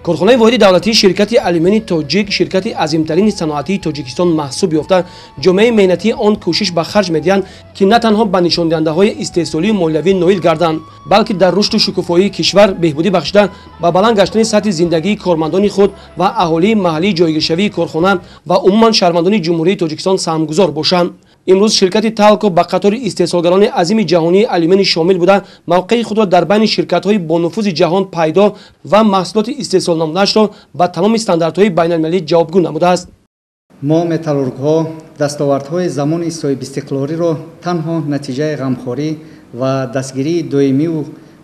Корхонаи воҳиди давлатии ширкати алюминии тоҷик ширкати азимтарини саноатии Тоҷикистон маҳсуб ёфта, ҷомеаи меҳнатии он кӯшиш ба харҷ медиҳанд, ки на танҳо ба нишондиҳандаҳои истеҳсолию молиявӣ ноил гарданд, балки дар рушду шукуфоии кишвар беҳбудӣ бахшида, ба баланд гаштани сатҳи зиндагии кормандони худ ва аҳолии маҳаллии ҷойгиршавии корхона ва умуман шаҳрвандони Ҷумҳурии Тоҷикистон саҳмгузор бошанд. Имрӯз ширкати Талко ба қатори истеҳсолгарони азими ҷаҳонии алюминий шомил буда, мавқеи худро дар байни ширкатҳои бонуфузи ҷаҳон пайдо ва маҳсулоти истеҳсолнамудаашро ба тамоми стандартҳои байналмилалӣ ҷавобгӯ намудааст. Мо металлургҳо дастовардҳои замони соҳибистиқлориро танҳо натиҷаи ғамхорӣ ва дастгирии доимиву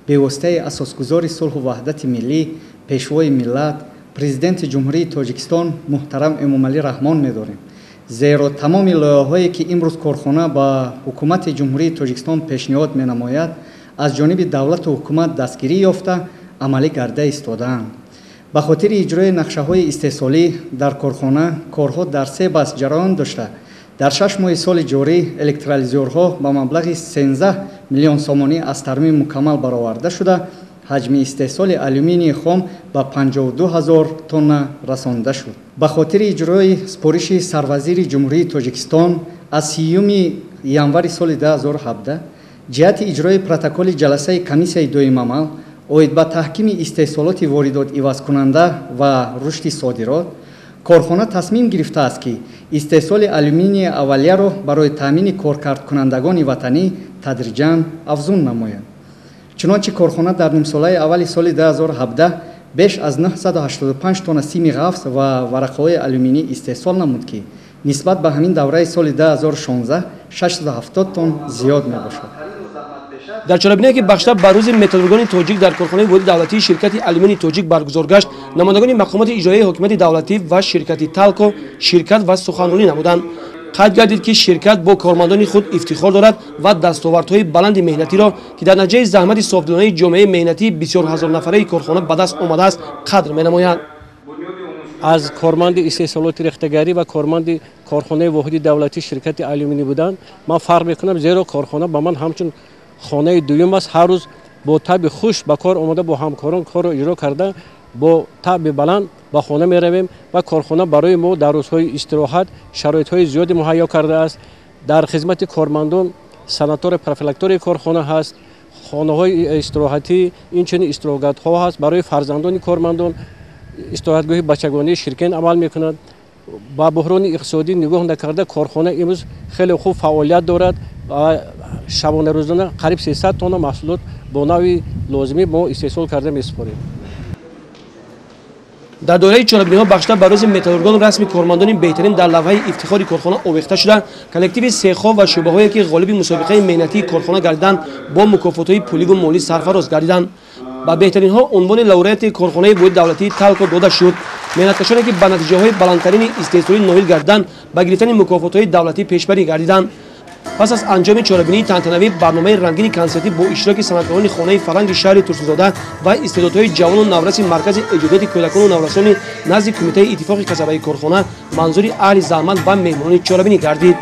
бевоситаи асосгузори сулҳу ваҳдати миллӣ, пешвои миллат, президенти Ҷумҳурии Тоҷикистон муҳтарам Эмомалӣ Раҳмон медорем. Зеро тамоми лоиҳаҳое, ки имрӯз корхона ба ҳукумати Ҷумҳурии Тоҷикистон пешниҳод менамояд, аз ҷониби давлату ҳукумат дастгирӣ ёфта, амалӣ гарда истодаанд. Ба хотири иҷрои нақшаҳои истеҳсолӣ дар корхона корҳо дар се баст ҷараён дошта, дар 6 моҳи соли ҷорӣ электролизёрҳо ба маблағи 13 миллион сомонӣ аз тармим мукаммал бароварда шуда, ҳаҷми истеҳсоли алюминии хом ба 52 ҳазор тонна расонда шуд. Ба хотири иҷрои супориши сарвазири Ҷумҳурии Тоҷикистон аз 30 январи соли 2017 ҷиҳати иҷрои протоколи ҷаласаи комиссияи доимамал оид ба таҳкими истеҳсолоти воридот ивазкунанда ва рушди содирот, корхона тасмим гирифтааст, ки истеҳсоли алюминии аввалияро барои таъмини коркардкунандагони ватанӣ тадриҷан афзун намояд. Чунончи корхона дар нимсолаи аввали соли 2017 беш аз 985 тонна сими ғафс ва варақаҳои алюминӣ истеҳсол намуд, ки нисбат ба ҳамин давраи соли 2016 670 тонн зиёд мебошад. Дар чорабиние, ки бахшида ба рӯзи металлургони тоҷик дар корхонаи воҳиди давлатии ширкати алюминии тоҷик баргузор гашт, намояндагони мақомоти иҷроияи ҳокимияти давлатӣ ва ширкати Талко ширкат ва суханронӣ намуданд. Қайд гардид, ки ширкат бо кормандони худ ифтихор дорад ва дастовардҳои баланди меҳнатиро, ки дар натиҷаи заҳмати софдилонаи ҷомеаи меҳнатии бисёрҳазорнафараи корхона ба даст омадааст, қадр менамояд. Аз корманди истеҳсолоти рехтагарӣ ва корманди корхонаи воҳиди давлатии ширкати алюминӣ будан ман фарқ мекунам, зеро корхона ба ман ҳамчун хонаи дуюм аст. Ҳар рӯз бо таби хуш ба кор омода, бо ҳамкорон корро иҷро карда, бо таби баланд ба хона меравем ва корхона барои мо дар рӯзҳои истироҳат шароитҳои зиёде муҳайё кардааст. Дар хизмати кормандон санатория профилактории корхона ҳаст, хонаҳои истироҳатӣ, инчунин истироҳатгоҳҳо ҳаст. Барои фарзандони кормандон истироҳатгоҳи бачагонии Ширкен амал мекунад. Ба буҳрони иқтисодӣ нигоҳ накарда, корхона имрӯз хеле хуб фаъолият дорад ва шабонарӯзона қариб 300 тонна маҳсулот бо навъи лозимӣ мо истеҳсол карда месупорем. Дар доираи чорабиниҳо бахшида ба рӯзи металлургон расми кормандони беҳтарин дар лавҳаи ифтихори корхона овехта шуда, коллективи сехҳо ва шӯъбаҳое, ки ғолиби мусобиқаи меҳнатии корхона гардиданд, бо мукофотҳои пуливу молӣ сарфароз гардиданд. Ба беҳтаринҳо унвони лауреати корхонаи воҳиди давлатии Талко дода шуд. Меҳнаткашоне, ки ба натиҷаҳои баландтарини истеҳсолӣ ноил гардиданд, ба гирифтани мукофотҳои давлатӣ пешбарӣ гардиданд. Пас аз анҷоми чорабинии тантанавӣ барномаи рангини консертӣ бо иштироки санъаткорони хонаи фарҳанги шаҳри Турсунзода ва истеъдодҳои ҷавону навраси маркази эҷодияти кӯдакону наврасони назди кумитаи иттифоқи касабаи корхона манзури аҳли заҳмат ва меҳмонони чорабинӣ гардид.